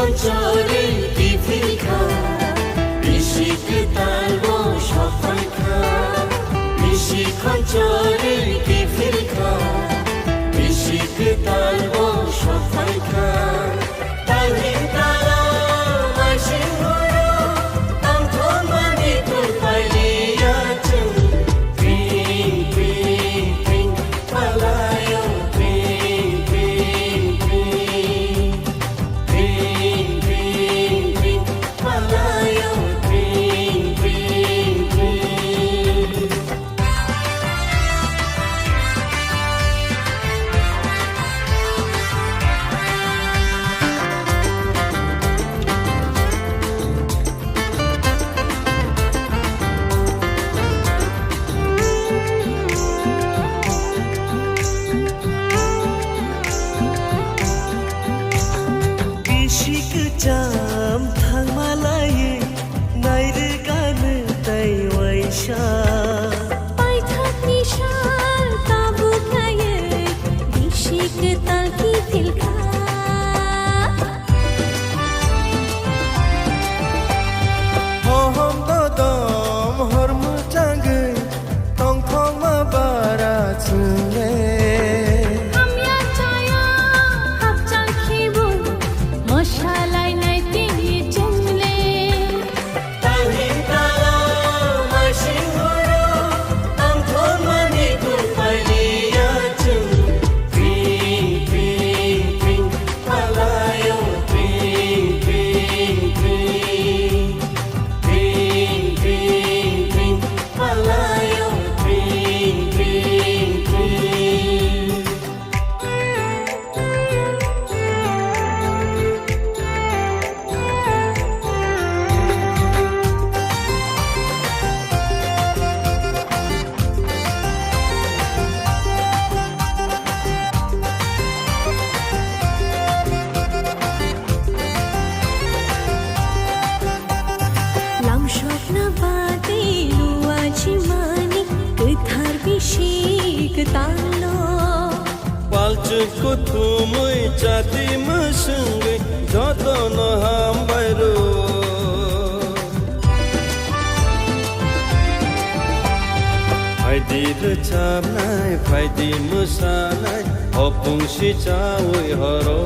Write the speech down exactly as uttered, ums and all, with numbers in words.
Chore kiphilkha, bisi kwtal bo sokphaikha. Bisi khon chore kiphilkha, bisi kwtal bo sokphaikha. Talhim tala maising horo, tongthokmani thulpailiya chwng. Pring, pring, pring, palayo, pring, pring, pring. Pring, pring, pring, palayo, pring, pring, pring. Bisi kwcham thangma laiwi nairwkha nwng tei waisa. Paithakni sal tabuk naiwi bisi kwtal kiphilkha. Hohom dodom hor mwchangwi tongthokma bara chwngle. Hamya chaya hapchang khibu mosa lainai tini chwngle. Talhim tala maising horo tongthokmani thulpailiya chwng. Pring, pring, pring, palayo, pring, pring, pring. Pring, pring, pring, palayo, pring, pring, pring. Lamsokna bagwi luachimani kwthar bisi kwtalno. Palchwk kuthumwi chati mwswngwi jotono hambai rw. Phaidi rwchapnai, phaidi mwsanai, opung si chawi horo.